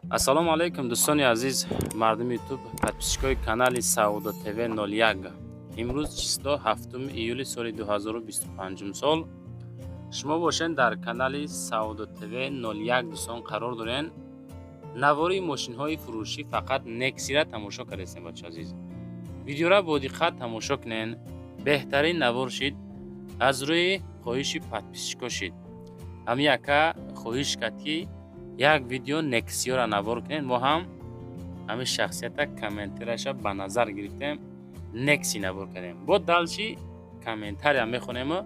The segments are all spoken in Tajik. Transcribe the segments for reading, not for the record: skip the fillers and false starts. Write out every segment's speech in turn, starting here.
Ассалому алайкум, дӯстони азиз, мардуми Ютуб, подписчикои канали Саудо ТВ 01. Имрӯз число 7 июли соли 2025 сол. Шумо бошед, дар канали Саудо ТВ 01, дӯстон, қарор дорен. Навори мошинҳои фурӯшӣ, фақат Нексира тамошо кардастем, бача азиз. Видеора бо диққат тамошо кунен. Беҳтарин навор шид, аз рӯи хоҳиши подписчико шид. Ҳамин яка хоҳиш кард, ки як видео Нексиёра навор кунед. Мо ҳам ҳамин шахсията комментарияша ба назар гирифтем, Некси навор кардем. Бо дальше комментария мехонему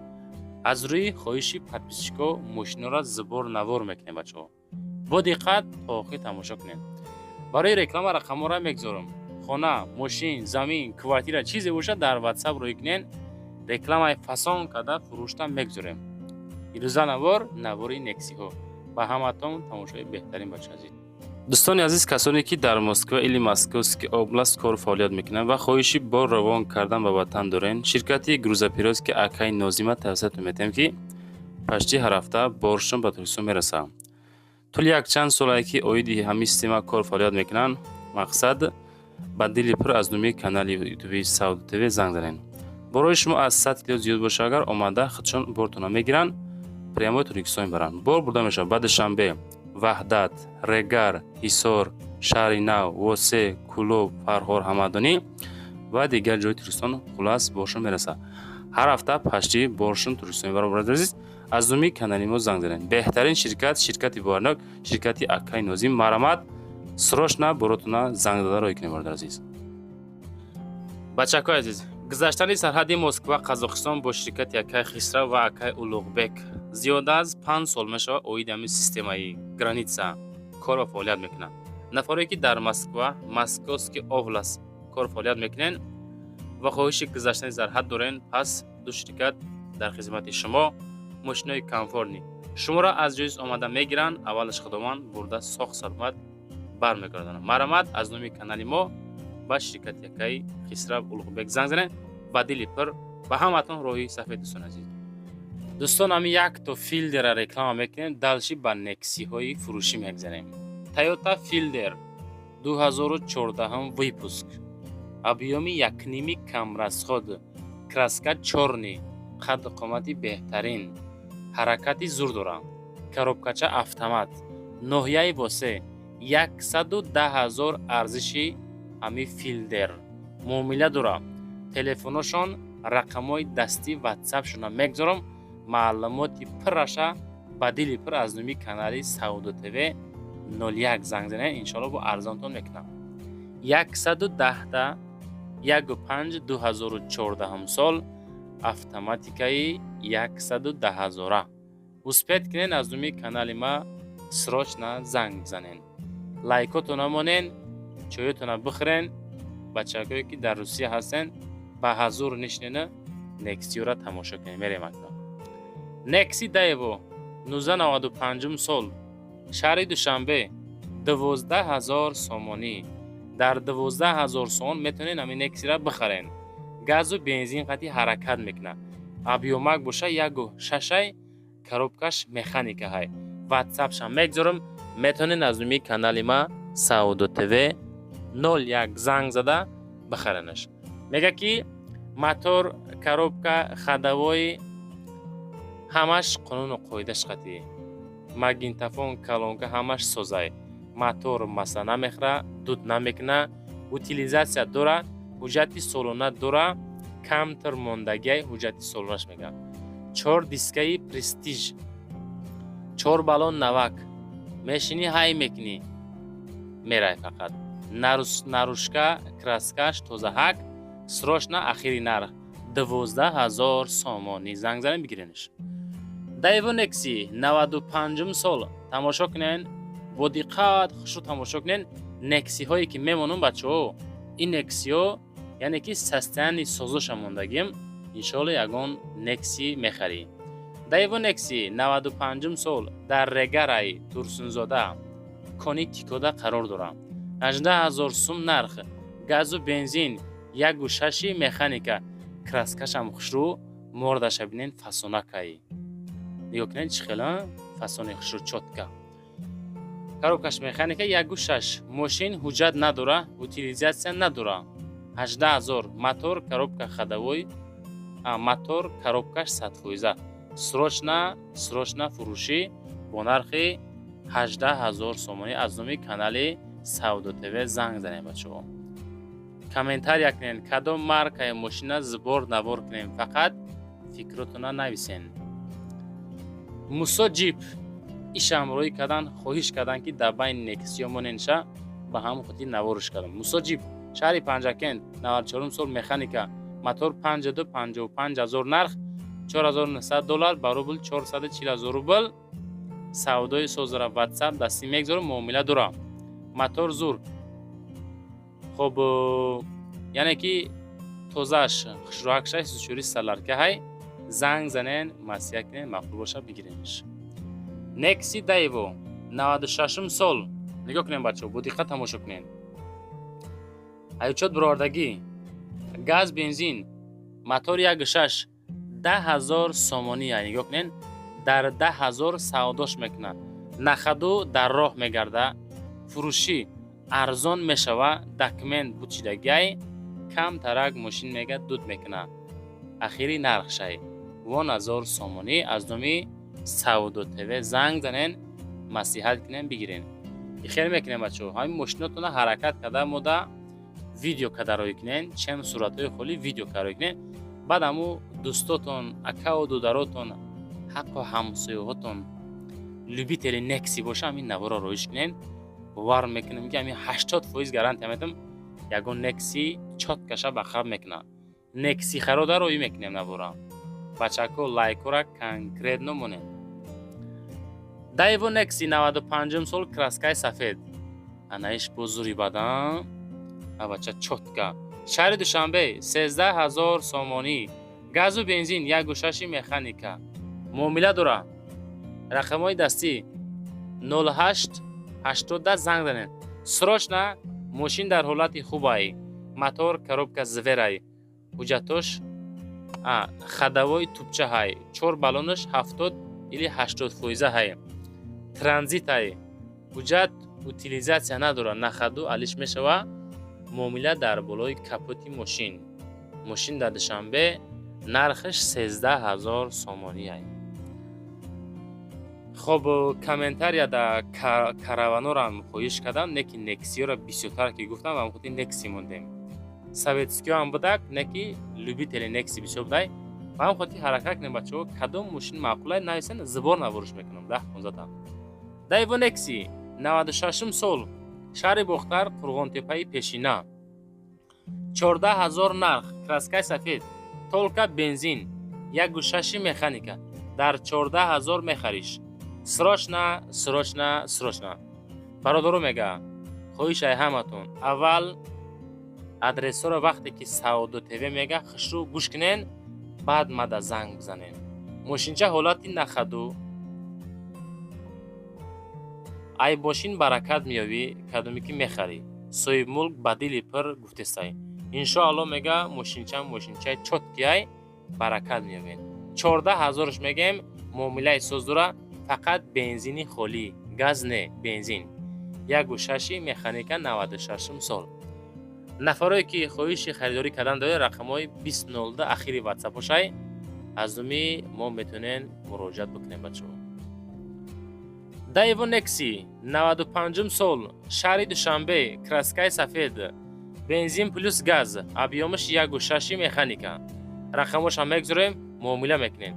аз рӯи хоҳиши подписчико мошинҳоро сбор навор мекунем. Бачаҳо, бо диққат то охир тамошо кунед. Барои реклама рақамҳоро мегузорам. Хона, мошин, замин, квартира, чизе бошад, дар Ватсап рӯй кунед, рекламаи фасон карда фурӯшта мегузорем. Ирӯза навор, навори Нексиҳо. Ба ҳаматон тамошои беҳтарин, бача азиз. Дӯстони азиз, касоне ки дар Москва или Московский область кору фаъолият мекунанд ва хоҳиши бор равон кардан ба ватан дорен, ширкати грузоперевозки акаи Нозима тавсиятон метиҳем, ки почти ҳар ҳафта боршон ба Тоҷикистон мерасад. Тӯли якчанд солае ки оиди ҳамин система кор фаъолият мекунанд. Мақсад, ба дили пур аз номи канали ютуби Сауд ТВ занг занед. Борои шумо аз 100 кило зиёд боша агар, омада худшон бортона мегиранд, прямой Тоҷикистон мебаранд. Бор бурда мешавад ба Душанбе, Ваҳдат, Регар, Ҳисор, Шаҳри Нав, Восе, Кӯлоб, Фархор, Ҳамадонӣ ва дигар ҷои Тоҷикистон. Хулас, боршон мерасад. Ҳар ҳафта почти боршон Тоҷикистон мебаранд. Бародари азиз, аз номи канали мо занг занед. Беҳтарин ширкат, ширкати боварнок, ширкати акаи Нозим. Марҳамат, срочно боротона занг зада рой кунед, бародари азиз. Бачакҳои азиз, гузаштани сарҳади Москва, Қазоқистон бо ширкати акаи Хисрав ва акаи Улуғбек. Зиёда аз 5 сол мешавад, оиди ҳамин системаи граница кор ва фаъолият мекунад. Нафаре ки дар Москва, Московский область кор фаъолият мекунед ва хоҳиши гузаштани сарҳад дорен, пас ду ширкат дар хизмати шумо. Мошинои комфортный шуморо аз ҷоиз омада мегиранд, аввалаш Худованд, бурда соғ саломат бармегардонанд. Марҳамат, аз номи канали мо ба ширкати акаи Хисрав, Улуғбек занг занед. Ба дили пур ба ҳаматон роҳи сафед, дӯстон азиз. Дӯстон, ҳамин якто Филдера реклама мекунем, дальше ба Нексиҳои фурӯшӣ мегзарем. Тойота Филдер, 2014 выпуск, объёми якними, камрасход, краска чёрный, қадду қомати беҳтарин, ҳаракати зур дорад, коробкача автомат, ноҳияи Восе, 110 000 арзиши ҳамин Филдер, муомила дорад. Телефоношон, рақамҳои дастӣ, Ватсапшона мегузорам. Маълумоти пурраша ба дили пур аз номи канали Саудо ТВ 01 занг занед. Иншоалло, бо арзонтон мекунам. 110-та, 1,5, 2014 сол, автоматикаи 110 ҳазора. Успеть кунен, аз номи канали ма срочно занг бизанен. Лайкотона монен, чоётона бихӯрен. Бачакое ки дар Русия ҳастен, ба ҳазур нишинена, Нексиёра тамошо кунем. Мерем акнун. Некси Даево, 1995 сол, шаҳри Душанбе, 12 000 сомонӣ. Дар 12 000 сомон метавонед ҳамин Нексира бихарен. Газу бензин қати ҳаракат мекунад. Объёмак боша ягу шашай, коробкаш механика ҳай. Ватсапшам мегузорам, метавонед аз номи канали ма Саудо ТВ 01 занг зада бихаренаш. Мега ки мотор, коробка, ходовой ҳамаш қонуну қоидаш қатъӣ, магнитофон, колонка ҳамаш созай, мотор масла намехӯра, дуд намекуна, утилизация дора, ҳуҷҷати солона дора, камтар мондагиай ҳуҷҷати солонаш мега. Чор дискаи Престиж, чор баллон навак, мешинӣ, ҳай мекунӣ, мерай фақат. Наружка краскаш тозаҳак. Срочно, ахири нарх 12 000 сомонӣ. Занг занем, бигиренш. Даево Некси, 95-ум сол. Тамошо кунен, бо диққат хушрӯ тамошо кунен. Нексиҳое ки мемонам, бачаҳо, ин Нексиҳо, яъне ки состояние созоша мондагим. Иншоалло, ягон Некси мехарӣ. Даево Некси, 95-ум сол, дар Регарай, Турсунзода, кони Тикода қарор дорам. 18 000 сум нарх, газу бензин, ягу шаши, механика, краскашам хушрӯ. Мордаша бинен, фасонакай, нигоҳ кунед, чӣ хела фасони хушрӯ, чётко. Коробкаш механика, 1,6. Мошин ҳуҷҷат надора, утилизация надора. 18 000. Мотор, коробка ходовой, мотор, коробкаш 100%. Срочно, срочно фурӯшӣ бо нархи 18 000 сомонӣ. Аз номи канали Савдо ТВ занг занем, бачаҳо. Комментария кунед, кадом маркаи мошина сбор навор кунем, фақат фикротона нависен. Мусо Ҷип ишам рӯй кардан, хоҳиш кардан, ки дар байни Нексиё моненша, ба ҳамон хотир наворш кардам. Мусо Ҷип, шаҳри Панҷакент, 94 сол, механика, мотор 52, 55 ҳазор нарх, 4900 доллар, ба рубл 440 ҳазор рубл. Савдои созара, Ватсап дастӣ мегзорам, муомила дора. Мотор зур. Хоб, яъне ки тозааш, хушрӯакшай, сучури саларка ҳай. Занг занен, маслиҳат кунен, маъқул боша, бигиренш. Некси Даево, 96 сол. Нигоҳ кунем, бачаҳо, бо диққат тамошо кунен. Ҳаючот бировардагӣ, газ, бензин, мотор 1,6, 10 000 сомонӣ. Нигоҳ кунен, дар 10 000 савдош мекунад. На ходу дар роҳ мегарда, фурӯшӣ арзон мешава. Документ бучидагиай, камтарак мошин мега дуд мекуна. Ахири нархшай 10 000 сомонӣ. Аз номи Савдо ТВ занг занен, маслиҳат кунем, бигирен. Хел мекунем, бачаҳо, ҳамин мошинотона ҳаракат карда мода видео карда рӯй кунен, чем суратҳои холӣ видео карда рӯй кунен. Баъд ҳаму дӯстотон, акаву дударотон, ҳаққу ҳамсояҳотон любители Некси боша, ҳамин наворо роиш кунен. Бовар мекунем, ки ҳамин 80% гарантия метам, ягон Некси чёткаша ба хаб мекунад. Некси харода роӣ мекунем навора. Бачако, лайкора конкретно монед. Даево Некси, 95 сол, краскаи сафед, анаиш бо зури бадан, бача, чётко. Шаҳри Душанбе, 13 000 сомонӣ, газу бензин, 1,6 механика, муомила дора. Рақамҳои дастӣ 08 80. Занг занед срочно. Мошин дар ҳолати хубай, мотор, коробка зверай, ҳуҷҷатош, ходовой тупча ҳай, чор баллонаш 70 или 80% ҳай, транзит ҳай, ҳуҷҷат, утилизация надорад, на ходу алиш мешава. Муомила дар болои капоти мошин. Мошин дар Душанбе, нархаш 13 000 сомонӣ ай. Хоб, комментария да караванорам хоҳиш кардам, не ки Нексиёро бисёртар ки гуфтам, ва хотир Некси мондем. Советскиёам будак, не ки любители Некси бисёр будай. Ба ҳам хотир ҳаракат кунем, бачаҳо. Кадом мошин маъқулай, нависен, сбор наворш мекунам 10-15та. Даево Некси, 96 сол, шаҳри Бохтар, Қурғонтепаи пешина, 14 000 нарх, краскаи сафед, только бензин, 1,6 механика. Дар 14 000 мехариш. Срочно, срочно, срочно. Бародаро, мега, хоҳишай ҳаматон, аввал адресҳоро вақте ки Савдо ТВ мега, хушрӯ гӯш кунен, баъд мада занг бизанен. Мошинча ҳолати на ходу. Ай мошин баракат меёбӣ, кадоме ки мехарӣ. Соҳибмулк ба дили пир гуфтестай: иншоалло, мега, мошинча мошинчаи чёткиай, баракат меёбед. 14 ҳазорш мегем, муомилаи соз дора. Фақат бензини холӣ, газ не, бензин, 1,6 механика, 96 сол. Нафарое ки хоҳиши харидорӣ кардан доред, рақамҳои 2002 ахири ватсапошай, аз номи мо метавонен муроҷиат бикунем, бачаҳо. Даево Некси, 95 сол, шаҳри Душанбе, краскаи сафед, бензин плюс газ, объёмаш 1,6 механика. Рақамошам мегузорем, муомила мекунем.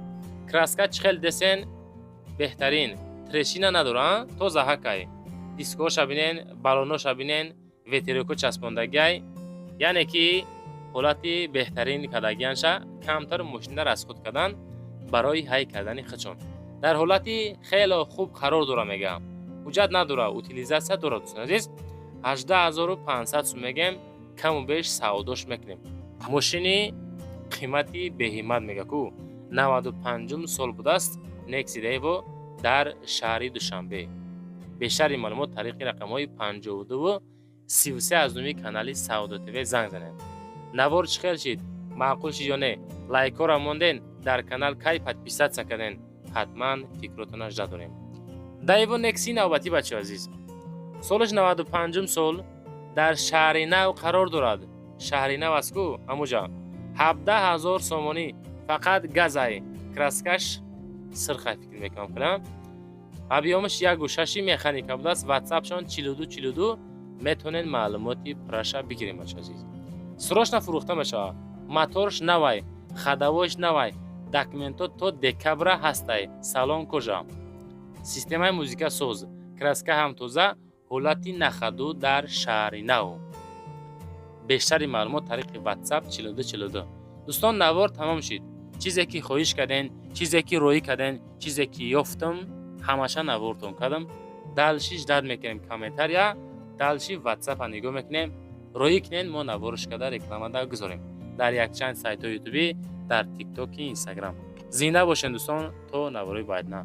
Краска чӣ хел десен, беҳтарин, трещина надора, тоза ҳакай. Дискоша бинен, баллоноша бинен, ветерокҳо часпондагиай, яъне ки ҳолати беҳтарин кардагианша. Камтар мошина расход кардан барои ҳай кардани хичон. Дар ҳолати хело хуб қарор дора, мегӯям. Ҳуҷҷат надора, утилизация дорад. Дӯстони азиз, 18 500 сум мегем, каму беш савдош мекунем. Мошини қимати беҳимат, мега ку, 95 сол будааст. Некси Дево дар шаҳри Душанбе. Бештари маълумот тариқи рақамҳои 52 33 аз номи канали Савдо ТВ занг занед. Навор чӣ хел шид, маъқул шид ё не? Лайкҳоро монден, дар канал кай подписаться карден? Ҳатман фикротона жда дорем. Даево Некси навбатӣ, бачаҳо азиз. Солаш 95-ум сол, дар Шаҳри Нав қарор дорад. Шаҳри Нав аст ку, ҳамуҷа. 17 000 сомонӣ, фақат газай, краскаш сирхай, фикр мекунам, кунам. Объём аш 1,6, механика будааст. Ватсапшон 42 42, метавонед маълумоти пурраша бигирем. Бача азиз, срочно фурӯхта мешавад. Моторш навай, ходовой ш навай, документҳо то декабра ҳастай. Салон кожа, системаи музыка соз, краска ҳам тоза, ҳолати на ходу, дар Шаҳри Нав. Бештари маълумот тариқи ватсап 42 42. Дӯстон, навор тамом шид. Чизе ки хоҳиш карден, чизе ки роҳӣ карден, чизе ки ёфтам, ҳамаша навортон кардам. Дальше ждать мекунем комментария, дальше ватсапа нигоҳ мекунем. Роҳӣ кунен, мо наворш карда рекламада гузорем дар якчанд сайтҳои ютубӣ, дар тиктоки, инстаграм. Зинда бошен, дӯстон, то наворои баъдна.